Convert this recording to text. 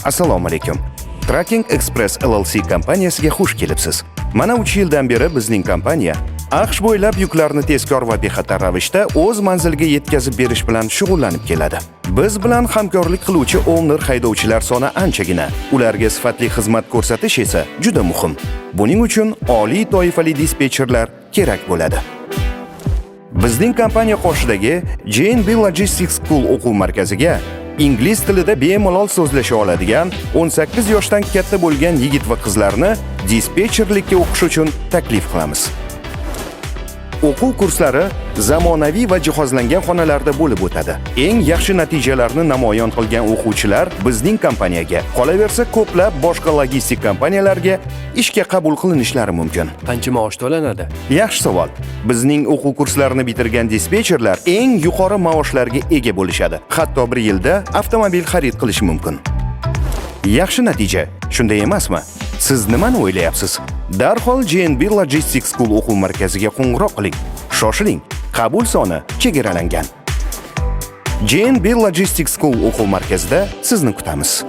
Assalomu alaykum. Trucking Express LLC kompaniyasiga xush kelibsiz. Mana 3 yildan beri bizning kompaniya AQSh bo'ylab yuklarni tezkor va bexatar ravishda o'z manziliga yetkazib berish bilan shug'ullanib keladi. Biz bilan hamkorlik qiluvchi owner haydovchilar soni anchagina. Ularga sifatli xizmat ko'rsatish esa juda muhim. Buning uchun oliy toifali dispetcherlar kerak bo'ladi. Bizning kompaniya qoshidagi JNB Logistics School o'quv markaziga ingliz tilida bemalol so'zlasha oladigan 18 yoshdan katta bo'lgan yigit va qizlarni dispetcherlikka o'qish uchun taklif qilamiz. O'quv kurslari zamonaviy va jihozlangan xonalarda bo'lib o'tadi. Eng yaxshi natijalarni namoyon qilgan o'quvchilar bizning kompaniyaga, qolaversa ko'plab boshqa logistik kompaniyalarga ishga qabul qilinishlari mumkin. Qancha maosh to'lanadi? Yaxshi savol. Bizning o'quv kurslarini bitirgan dispetcherlar eng yuqori maoshlarga ega bo'lishadi. Hatto bir yilda avtomobil xarid qilish mumkin. Yaxshi natija, shunday emasmi? Siz nimani o'ylayapsiz? Darhol JNB Logistics School o'quv markaziga qo'ng'iroq qiling. Shoshiling, qabul soni chegaralangan. JNB Logistics School o'quv markazida sizni kutamiz.